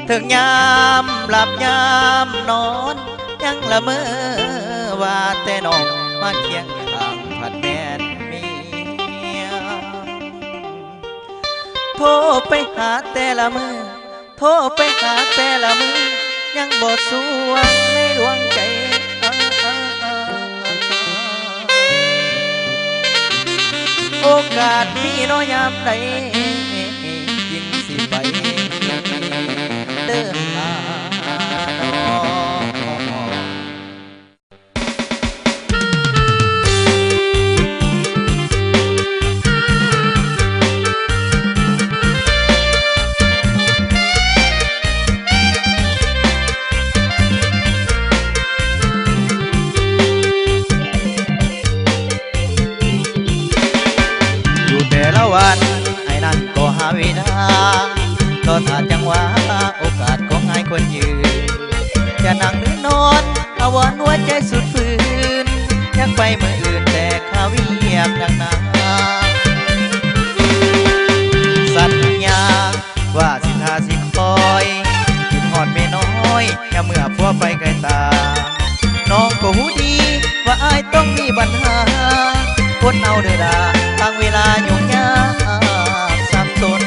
ເຖິງຍາມຫຼັບຍາມນອນ ຍັງລະເມີວ່າແຕ່ນ້ອງ ມາຄຽງຂ້າງພັດແມ່ນເມຍ. ໂທໄປຫາແຕ່ລະມື້ ໂທໄປຫາແຕ່ລະມື້ ຍັງບໍ່ສວງໃນດວງໃຈ. ໂອກາດມີເນາະຍາມໃດ ຈຶ່ງຊິໄປເດີຫານ້ອງ. ຢູ່ແຕ່ລະວັນ ອ້າຍນັ້ນກໍຫາເວລາ ລໍຖ້າຈັງຫວະໂອກາດຂອງອ້າຍຄົນຢືນ. ຈະນັ່ງຫຼືນອນ ອາວອນຫົວໃຈສຸດຟື້ນ ຢາກໄປມື້ອື່ນແຕ່ຄາວຽກໜັກໜາ. ສັນຍາວ່າຊິຖ້າຊິຄອຍ ຄິດຮອດແມ່ນ້ອຍ ຢ່າເມື່ອຜົວໄປໄກຕາ. ນ້ອງກໍຮູ້ດີວ່າອ້າຍຕ້ອງມີບັນຫາ ອົດເອົາເດີດາ ບາງເວລາຫຍຸ້ງຍາກສັບສົນ.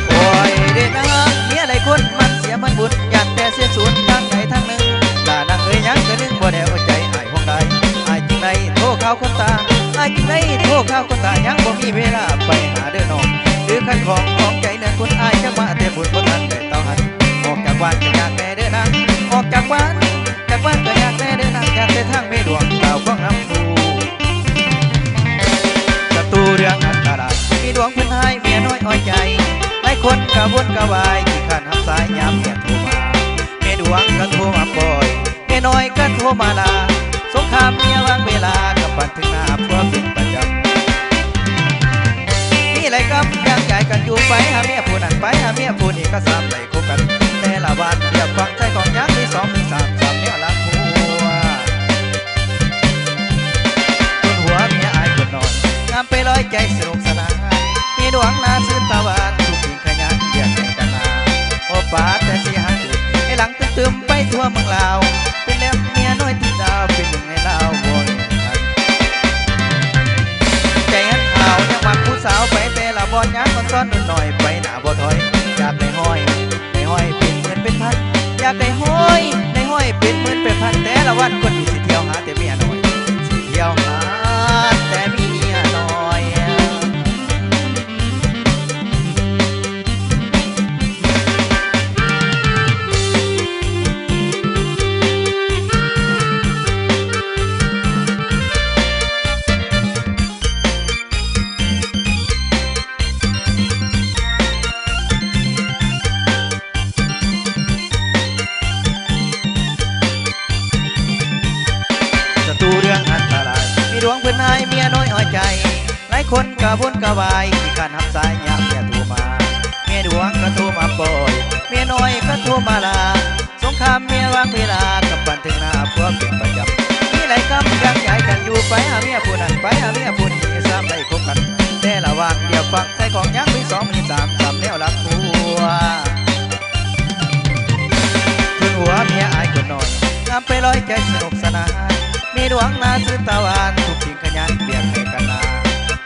ໂອ້ຍເດນາງ ເມຍຫຼາຍຄົນມັນເສຍມັນບຸນ ຢ້ານແຕ່ເສຍສູນທາງໃດທາງໜຶ່ງ. ລານາງເອີຍ ຍັງກະນຶງບໍ່ແນ່ຫົວໃຈອ້າຍ ຫ່ວງຫຼາຍ ອ້າຍຈຶ່ງໄດ້ໂທຂ່າວຄົນຕາ ອ້າຍຈຶ່ງໄດ້ໂທຂ່າວຄົນຕາ ຍັງບໍ່ມີເວລາໄປຫາເດີນ້ອງ. ຫຼືຄັນຂອງຂອງໃຈເໜືອຄຸນ ອ້າຍຈັກມາແຕ່ບຸນ ບໍ່ທັນໄດ້ເຕົ້າຫັນ. ອອກຈາກບ້ານກະຍາກແດ່ເດີນາງ ອອກຈາກບ້ານ ຈາກບ້ານກະຍາກແດ່ເດີນາງ ຍາກແຕ່ທາງແມ່ຫຼວງ ດາວຂອງນຳຜູ້. ສັດຕູເລື່ອງອັນຕະລາຍ ແມ່ຫຼວງເພິ່ນຮ້າຍ ເມຍນ້ອຍອ້ອຍໃຈ. ຫຼາຍຄົນກະວົນກະວາຍ ຂີ້ຄ້ານຮັບສາຍ ຍາມເມຍໂທມາ ແມ່ຫຼວງກະໂທມາປ່ອຍ ແມ່ນ້ອຍກະໂທມາລາ. ສົງຄາມເມຍຫວ່າງເວລາ ກະປັ່ນເຖິງໜ້າຜົວເປັນປະຈຳ. ມີຫຼາຍກຳ ຢາກຍ້າຍກັນຢູ່ ໄປຫາເມຍຜູ້ນັ້ນ ໄປຫາເມຍຜູ້ນີ້ ກະສາມໄດ້ຄົບກັນ ແຕ່ລະວັນ ຮຽບຟັງໃສ່ຂອງຍາມທີສອງທີສາມ ສາມແນວລະຜົວ. ຄົນຫົວເມຍອ້າຍຄົນນ້ອຍ ງາມໄປລອຍໃຈສະໜຸກສະໜານ ແມ່ຫຼວງໜ້າຊື່ນຕາຫວານ ທຸກສິ່ງຂະຫຍັນວຽກໃຫ້ກັນນາ. ໂອປາແຕ່ຊິຫາຕື່ມ ໃຫ້ຫຼັງຕຶມໆໄປທົ່ວເມືອງລາວ ເປັນແລ້ວເມຍນ້ອຍຕິດດາວ ເປັນໜຶ່ງໃນລາວບໍ່ມີທັນ. ໃຈຫັ້ນຂາວຍັງມັກຜູ້ສາວ ໄປແຕ່ລະບ່ອນ ຍາມອອນຊອນໜຸ່ມນ້ອຍ ໄປໜ້າບໍ່ຖອຍ ຢາກໄດ້ຮ້ອຍ ໄດ້ຮ້ອຍເປັນໝື່ນເປັນພັນ ຢາກໄດ້ຮ້ອຍ ໄດ້ຮ້ອຍເປັນໝື່ນເປັນພັນ. ແຕ່ລະວັນຄົນດີຊິທ່ຽວຫາແຕ່ເມຍນ້ອຍ ຊິທ່ຽວຫາແຕ່ເມຍນ້ອຍ. ສັດຕູເລື່ອງອັນຕະລາຍ ແມ່ຫຼວງເພິ່ນຮ້າຍ ເມຍນ້ອຍອ້ອຍໃຈ. ຫຼາຍຄົນກະວົນກະວາຍ ຂີ້ຄ້ານຮັບສາຍ ຍາມເມຍໂທມາ ແມ່ຫຼວງກະໂທມາປ່ອຍ ເມຍນ້ອຍກະໂທມາລາ. ສົງຄາມເມຍຫວ່າງເວລາ ກະປັ່ນເຖິງໜ້າຜົວເປັນປະຈຳ. ມີຫຼາຍກຳ ຢາກຍ້າຍກັນຢູ່ ໄປຫາເມຍຜູ້ນັ້ນ ໄປຫາເມຍຜູ້ນີ້ ສາມໄດ້ຄົບກັນ ແຕ່ລະວັນ ຮຽບຟັງໃສ່ຂອງຍາມທີສອງທີສາມ ສາມແນວລະຜົວ. ຄົນຫົວເມຍອ້າຍຄົນນ້ອຍ ງາມໄປລອຍໃຈສະໜຸກສະໜານ ແມ່ຫຼວງໜ້າຊື່ນຕາຫວານ ທຸກສິ່ງຂະຫຍັນວຽກໃຫ້ກັນນາ.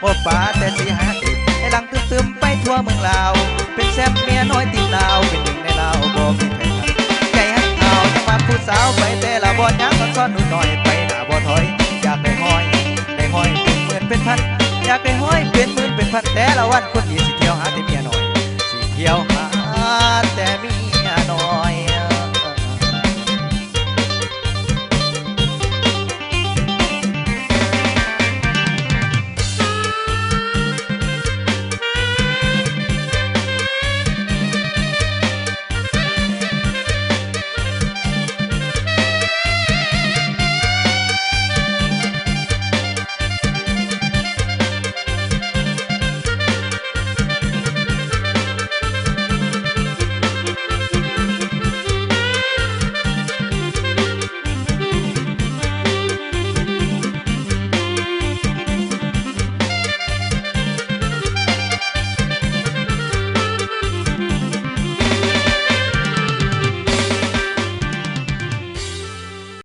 ບໍ່ປາແຕ່ຊິຫາຕື່ມ ໃຫ້ຫຼັງຕຶມໆໄປທົ່ວເມືອງລາວ ເປັນແຊມເມຍນ້ອຍຕິດດາວ ເປັນໜຶ່ງໃນລາວບໍ່ມີໃຜທັນ. ໃຈຫັ້ນຂາວຍັງມັກຜູ້ສາວ ໄປແຕ່ລະບ່ອນ ຍາມອອນຊອນໜຸ່ມນ້ອຍ ໄປໜ້າບໍ່ຖອຍ ຢາກໄດ້ຮ້ອຍ ໄດ້ຮ້ອຍເປັນໝື່ນເປັນພັນ ຢາກໄດ້ຮ້ອຍເປັນໝື່ນເປັນພັນ. ແຕ່ລະວັນຄົນ